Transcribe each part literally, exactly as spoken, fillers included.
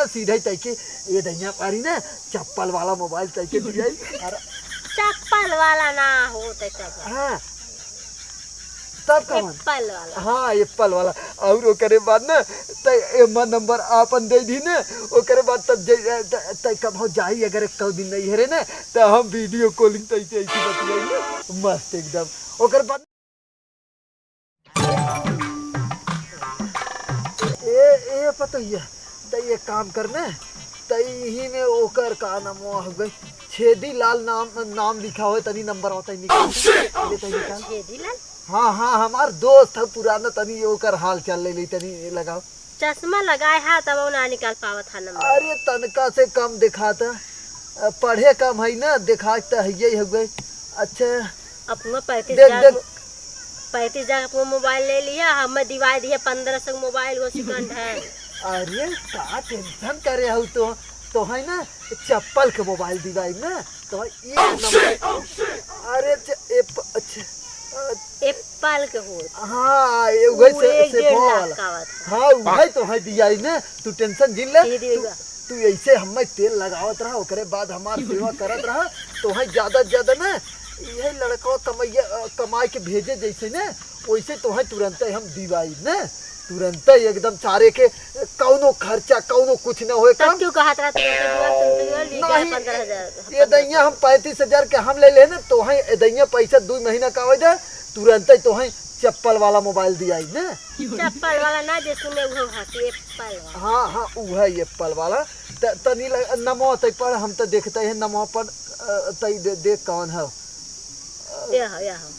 सीधे तैके ये दहिया पारी ना चप्पल वाला मोबाइल तैके दियाई। अरे चप्पल वाला ना हो तै तब। हाँ। तब कवन? एप्पल वाला। हाँ, एप्पल वाला। और ओकरे बाद ना तै एमा नंबर आपन दे दी ना, ओकरे बाद तब जे, त-, तै कबहू जाई अगर एक दिन नहीं हरे ना, त हम वीडियो कॉलिंग तैसे ऐसे बतियाई ना, मस्त एकदम। ओकर बाद ए, ए पतोहिया, त एक काम कर ना, त इही में ओकर का नाम हो गई, छेदी लाल नाम, नाम लिखा हो, तनी नंबर होता है निकाल। ले तनी निकाल। छेदी लाल? हाँ, हाँ, हमार दोस्त है पुराना, तनी ओकर हाल चाल ले ले, तनी लगाओ। चश्मा लगाए हा, तब वो ना निकाल पावत हा नंबर। अरे, तनका से कम दिखाता, अ, पढ़े कम है ना, दिखात त है यही हो गई। अच्छा, अपना पैंतीस देख, हजार देख। मो-, पैंतीस हजार अपना मोबाइल ले लिया, हमें दिवाई दिया पन्द्रह सौ मोबाइल, वो second hand। अरे, का टेंशन करे हो तो, तो है ना, चप्पल के मोबाइल दिवाई ना, तो एक नंबर। अरे, च-, एप-, अच्छा, अ, एप्पल के होत। हाँ, ये उहे उ से, एक से डेढ़ लाख फल। का आवत है। हाँ, उहे तो है दिया ही ना, तू टेंशन जिन ले। ये दिया तू, बा। तू ऐसे हमें तेल लगावत रहा, ओकरे बाद हमार सेवा करत रहा, तो है ज्यादा से ज्यादा ना, यही लड़कवा कमैया, अ, कमाई के भेजे जैसे ना, वैसे तो है तुरंत हम दिवाई ना। तुरंते एकदम सारे के कौनो खर्चा, कौनो कुछ न होए तब काम। क्यों कहत रहा तुरंते दिवा, तुरंते दिवा, ली नहीं, पन्द्रह हजार, ये दैया हम पैंतीस हजार के हम ले ले ना, तोहई ए दैया पैसा दुई महीना का हो जाए, तुरंते तोहई चप्पल वाला मोबाइल दियाई ना। चप्पल वाला ना, जे सुने उहो हंसी, एप्पल वाला। हाँ, हाँ, उहे एप्पल वाला। त-, तनी ल-, नमो तई पर हम त देखते हैं, नमो पर, अ, तई दे-, देख कौन है। या हो, या हो,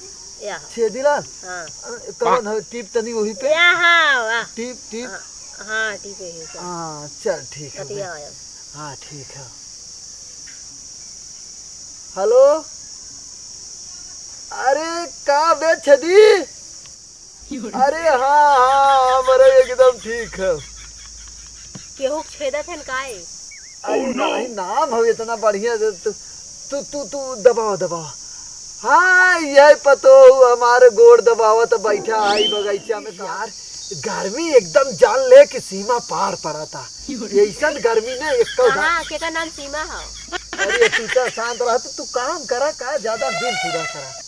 या हो। छेदीलाल? हाँ। अ, कौन है? टीप तनी वही पे। या हाँ, वाह। टीप, टीप। हाँ, हाँ, टीप यही पे। हाँ, चल, ठीक है कटिया भाई। आया। हाँ, ठीक है। हेलो? अरे, का बे छेदी? अरे, हाँ, हाँ, हमरे एकदम ठीक है। केहू के छेदत हन काहे? अरे, नहीं, नाम हो इतना बढ़िया, तू, तू, तू, तू दबाओ, दबाओ। हाँ, यह पतोहू हमारे गोड़ दबावत बैठा है बगीचा में। यार, गर्मी एकदम जान ले कि सीमा पार पड़ा था। ऐसन गर्मी ने एक तो हाँ, केकर नाम सीमा है? अरे, तू तो शांत रह, तू, तू काम करा का, ज्यादा दिल खुदा करा।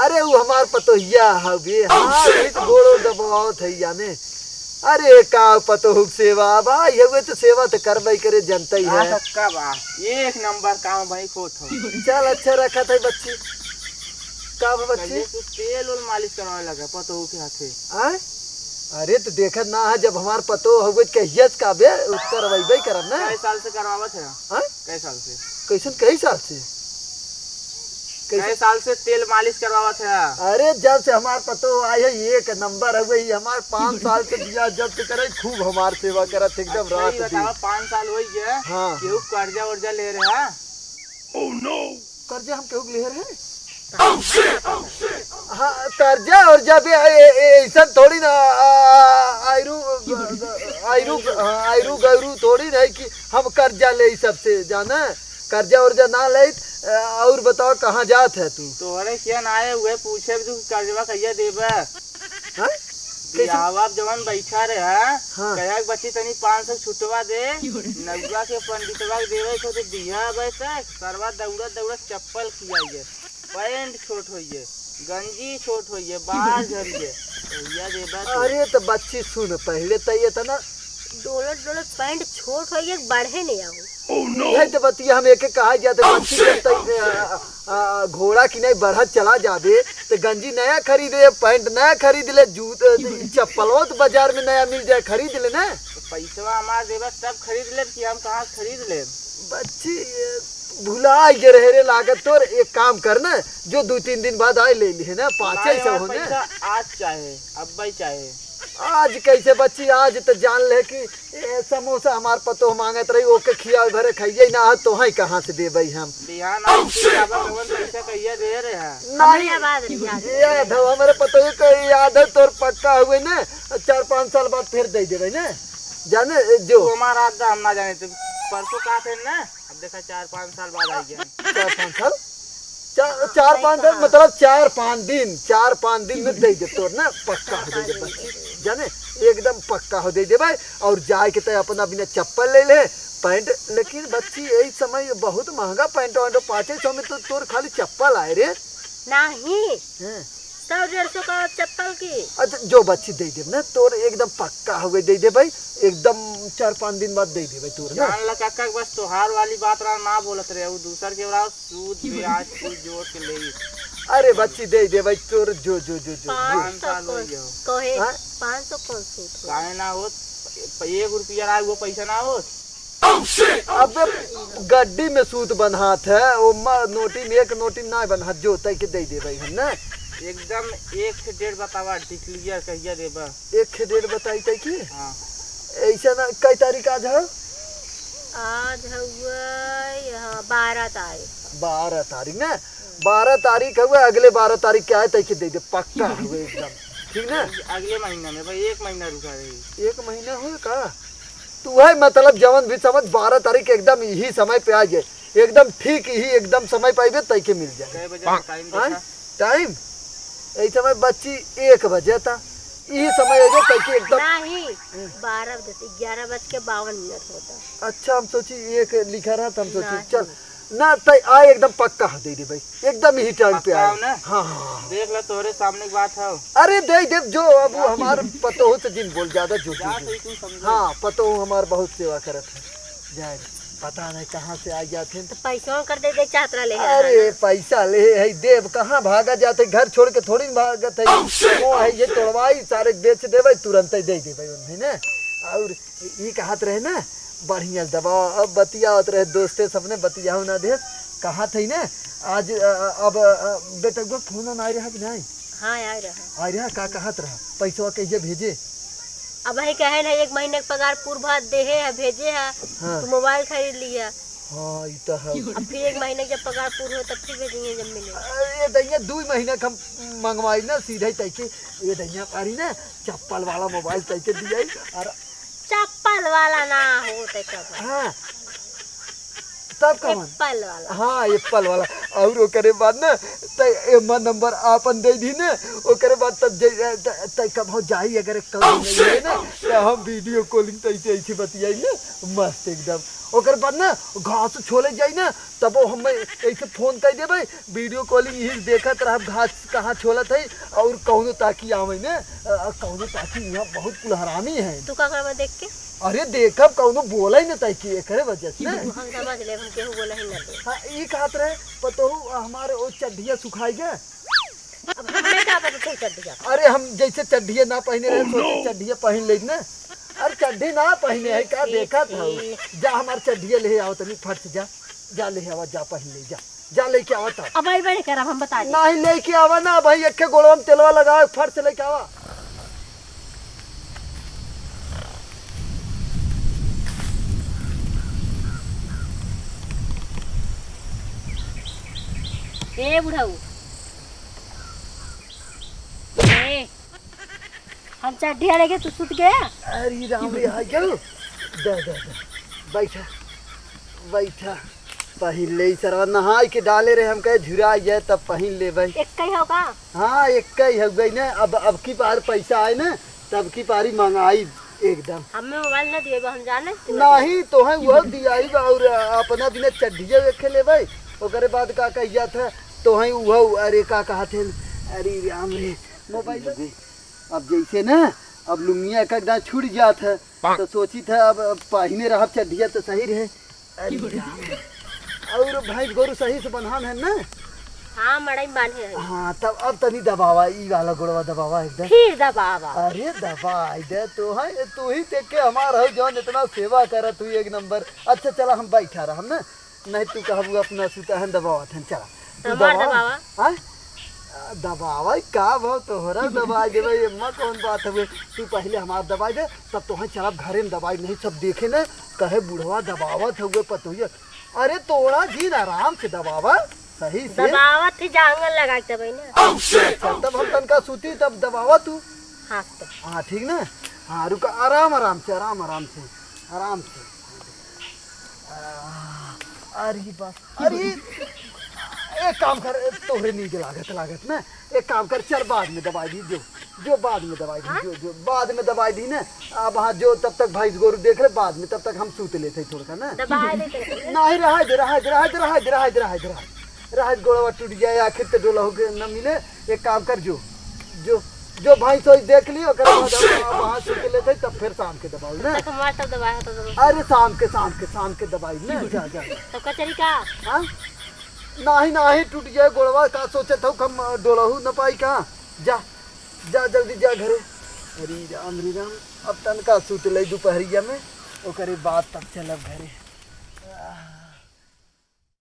अरे, वो हमार पतोहिया हवे, हाँ, वही तो गोड़ो दबावत है याने। अरे, का पतोहू के सेवा, भाई, हवे तो सेवा तो करबे करे, जनता ही हाँ, है। सबका बा, एक नंबर काम भाई खोत हो। चल, अच्छा रखा था बच्ची। का बा बच्ची? कहिए तू तेल उल मालिश करवावे लगा पतोहू के हाथे। आय? अरे, तो देखत ना है, जब हमार पतोह हवे, कहियस का बे, करवाइबे करब ना। कई साल से करवावत है? आय? कई साल से? कैसन, कई साल से? कैसे? कई साल से तेल मालिश करवावत है? अरे, जब से हमार पतोह आई है, एक नंबर हवे ही। हमार पाँच साल से बियाह जब से करे, खूब हमार सेवा करत, एकदम अच्छा, रात ये दिन। बतावा, पाँच साल हो गया, हाँ। केहू कर्जा वर्जा ले रहे हैं? कर्जा हम केहू के ले रहे? हाँ, कर्जा वर्जा भी, ए, ए, ऐसा थोड़ी ना, आ, आ, आयरू, आयरू, हाँ, आयरू गैरू थोड़ी नहीं कि हम कर्जा ले सबसे, जाना? कर्जा वर्जा ना लेत, अ, और बताओ, कहाँ जात है तू? तोहरे किया ना आए, उहे पूछे भी तू कर्जवा कहिया देबे? हाँ? कैसे? बियाहवा जवन बैठा रहे, हाँ। कहे कि बच्ची तनी पाँच सौ छुटवा दे, नौवा के पंडितवा के देवे को तो दिया अबे तक, सरवा दौड़त दौड़त चप्पल खियाइए, पैंट छोट होइए, गंजी छोट होइए, बार झरिए, भैया देबे तू। अरे तो बच्ची सुन, पहले तो ये था ना, डोलत डोलत पैंट छोट होइए, बढ़े नहीं आऊ। है तो बतिया हम एक एक कहा जाते, बच्ची जब तक, आ, आ, घोड़ा की नहीं बढ़त चला जाबे, तो गंजी नया खरीद ले, पैंट नया खरीद ले, जूत-, चप्पलो तो बाजार में नया मिल जाए, खरीद ले ना। तो पैसवा हमार देबा तब खरीद लेब कि हम कहाँ से खरीद लेब? बच्ची, ये भुला गए रहे रे लागत तोर, एक काम कर ना, जो दो तीन दिन बाद आए ले लिहे ना, पाँचे ना, सौ हमार हो ना। पैसा आज चाहे, अब्बे चाहे। आज कैसे बच्ची, आज तो जान ले कि ए, समोसा हमार पतोह मांगत रही, ओके खिया भरे खाइए ना, तो है कहाँ से देबे हम? बिहान आके बाबा कवन पैसा कहिया दे रहे हैं? नहीं, हमरे आवाज रही आज। याद है, हमरे पतोह के याद है, तोर पक्का हुए ना, चार पाँच साल बाद फिर दे देबे ना, जाने जो। तू हमार हाथ दा, हम ना जाने, तो परसों का थे ना, अब देखा चार पाँच साल बाद आ गया। चार पाँच साल? चा-, चार पाँच दिन, मतलब चार पाँच दिन, चार पाँच दिन में दे दे तोर ना, पक्का हो जाए बच्ची, जाने, एकदम पक्का हो दे दे भाई। और जाए के तय अपना बिना चप्पल ले ले, पैंट। लेकिन बच्ची, यही समय बहुत महंगा पैंट वैंट, पाँचे सौ में तो तोर खाली चप्पल आए रे। नहीं, हैं? सौ डेढ़ सौ का चप्पल की। अच्छा, जो बच्ची दे देब ना, तोर एकदम पक्का हो गई, दे दे भाई, एकदम चार पाँच दिन बाद दे दे भाई तोर ना। जान ला काका, बस तोहार वाली बात रहा, ना बोलत रहे, वो दूसर के रहा, सूद ब्याज कुल जोड़ के ले। अरे बच्ची, दे दे भाई तोर, जो, जो, जो, जो, जो। पाँच सौ पाँच साल हो कौन, गया हो। कहे, हाँ? पाँच सौ कौन सूद हो? काहे ना हो, एक रुपया रहा, वो पैसा ना हो। अबे गड्डी में सूत बन्हात है, ओमा नोटी में, एक नोटी में ना बन्हात, जो तय के दे दे भाई हम ना। एकदम एक से डेढ़ बतावा, declare कहिया देबा? एक से डेढ़ बताई तय की? हाँ। ऐसा ना, कई तारीख आज है? आज हुआ यहाँ बारह तारीख। बारह तारीख ना, बारह तारीख हुआ, अगले बारह तारीख के आए तय के दे दे, पक्का हुआ एकदम, ठीक ना? अगले महीना में भाई, एक महीना रुका रही। एक महीना हुआ का? तू है मतलब जवन भी समझ, बारह तारीख एकदम यही समय पे आ जाए, एकदम ठीक यही एकदम समय पे आइबे, तय के मिल जाए। कै बजे का टाइम हाँ? देखा? टाइम? यही समय बच्ची एक बजे था, यही समय हो जाए, तय के एकदम नहीं, बारह बजे से ग्यारह बज के बावन मिनट होता। अच्छा, हम सोची एक लिखा रहा, तो हम सोची नहीं। चल ना, तय आ एकदम पक्का हो दे दे भाई, एकदम यही टाइम पे पक्का आए। हो ना? हाँ, हाँ, हाँ। देख लो, तोहरे सामने की बात है। अरे दे दे, जो अब वो हमार पतोह से जिन बोल ज्यादा, जो, जो, जा जो। सही तू समझे। हाँ, पतोह हमार बहुत सेवा करत है। जाए, पता नहीं कहाँ से आ जाते हैं। तो पैसवा कर दे दे चाहत रहले है, अरे है ना? पैसा ले है, देब कहाँ, भागा जाते, घर छोड़ के थोड़ी न भागत है। Oh, shit! वो है ये तोड़वाई, सारे बेच देबे, तुरंत ही दे देबे उन्हें ना। और ई कहत रहे ना, बढ़िया दबावा। अब बतियावत रहे दोस्ते, सबने बतियाव ना दे। कहत है ना, आज, अ, अ, अब, अ, बेटवा फोन ना आए रहा कि नहीं? हाँ, आए रहा। आए रहा, का कहत रहा? पैसवा कहिया भेजे? अब ही कहे ना, एक महीने के पगार पूर भात देहे है, भेजे है, हाँ। तो मोबाइल खरीद लिया। हाँ, ई तो है। अब फिर एक महीने के जब पगार पूर हो, तब फिर भेजेंगे, जब मिले। अरे दैया, दू महीना के हम मंगवाई ना, सीधे तय के, ये दैया, अरे ना, चप्पल वाला मोबाइल तय के दिया, और चप्पल वाला ना हो, तय कब? हाँ। तब कवन? एप्पल वाला। हाँ, एप्पल वाला। और ओकरे बाद ना, तय एमा नंबर आपन दे दी ना, ओकरे बाद तब जे, त-, तय कब हो जाई, अगर कब नहीं है ना, तो हम वीडियो कॉलिंग तय से ऐसे बतियाई ना, मस्त एकदम। ओकरे बाद ना, घास छोले जाई ना, तबो हम ऐसे फोन कर देबे, वीडियो कॉलिंग ही देखत रहब, घास कहाँ छोलत है, और कौनो ताकि आवे ने, अ, कौनो ताकि यहाँ बहुत कुल हरामी है। तू का करबा देख के? अरे देखब, कौनो बोले न ताकि एकरे वजह से। हम समझ लेब, हम केहू बोला ही ना दे। हाँ, ई कहत रहे, पतोहू हमारे ओ चड्ढिया सुखाई गए। अब हमें का पता तू चड्ढिया? अरे हम जैसे चड्ढिया ना पहने रहे, सोचे चड्ढिया पहन ले ना। अरे चड्ढी ना पहने है, का छी, देखत छी। हऊ? जा हमार चड्ढिया ले आवा तनी फट से, जा, जा ले आवा, जा पहन ले, जा। जा लेके आवा तब। अब आई बड़ी करब, हम बता दे। नहीं लेके आवा ना भाई, एक गोड़वा में तेलवा लगावे, फट से लेके आवा। ए बुढ़ऊ, ए, हम चड्ढिया लेके तू सुत गया? अरे राम रे, हाय गयो। दे, दे, दे। बैठा, बैठा। पहिन ले सरवा, नहाई के डाले रहे, हम कहे झुरा गए, तब पहिन ले भाई। एक ही हो का? हाँ, एक ही हो गई ना। अब, अब की बार पैसा आए ना, तब की पारी मंगाई एकदम। हमें मोबाइल ना दिए, हम जाने। नहीं, तोहे वो दियाई बा, और अपना बिना चड्ढिया देखे ले भाई। ओकरे बाद का कहिया था, तोहे वो, अरे का कहा थे, अरे राम रे, मोबाइल। अब जैसे ना, अब लुंगिया का एकदम छूट जात है, तो सोची था अब, अब पहिने रहब चड्ढिया तो सही रहे। अरे राम। और भैंस गोरू सही से बन्हान है ना? हाँ, मड़ई में बांधे है। हाँ, तब अब तनी दबावा, ई वाला गोड़वा दबावा एकदम। फिर दबावा। अरे दबाई दे, तू है, तू ही देख के हमार हो जौन इतना सेवा करत हुई एक नंबर। अच्छा चला, हम बैठा रहम ना, नहीं तू कहबू अपना सुता है दबावत है, चला। तू हमार दबावा। दबावा। हाँ? दबावा का भाव तोहरा दबाई देबे, एम्मा कौन बात हवे? तू पहले हमार दबाई दे, तब तोहे चलब घरे में दबाई, नहीं सब देखे न, कहे बुढ़वा दबावत हउए पतोहिया। अरे तोड़ा जी न, आराम से दबावा, सही से। दबावत ही जांगर लगा के दबाई ना। अच्छा, तब हम तनका सूती, तब दबावा तू। हाँ, तो। हाँ, ठीक ना? हाँ, रुका, आराम, आराम से, आराम, आराम से, आराम से। आ, अरे बा-, अरे, एक काम कर, तोहरे नीक लागत, लागत ना, एक काम कर, चल बाद में दबाई दी, जो, जो बाद में दबाई दी, हाँ? जो, जो बाद में दबाई दी ना। अब हाँ, जो तब तक भैंस गोरू देख ले, बाद में, तब तक हम सूत लेते थोड़ा सा ना। दबाई देते। नहीं, रहा दे, रहा दे, रहा दे, रहा दे, रहा दे, रहा दे, रहा दे। रहा दे, गोड़वा टूट जाए, आखिर ते डोला होके न मिले। एक काम कर, जो, जो, जो भैंस होई देख लियो, ओकर बाद हम वहाँ सूत लेते, तब फिर शाम के दबाई ना। तब हमारे तब दबाया होता तो। अरे शाम के, शाम के, शाम के दबाई ना, जा, जा। तब कचरी का? हाँ? नाही, नाही, टूट जाए गोड़वा, का सोचत हऊ, हम डोलहू न पाई का? जा, जा, जल्दी जा घरे। हरी राम, हरी राम, अब तनका सूत ले दोपहरिया में, ओकरे बाद तब चलब घरे।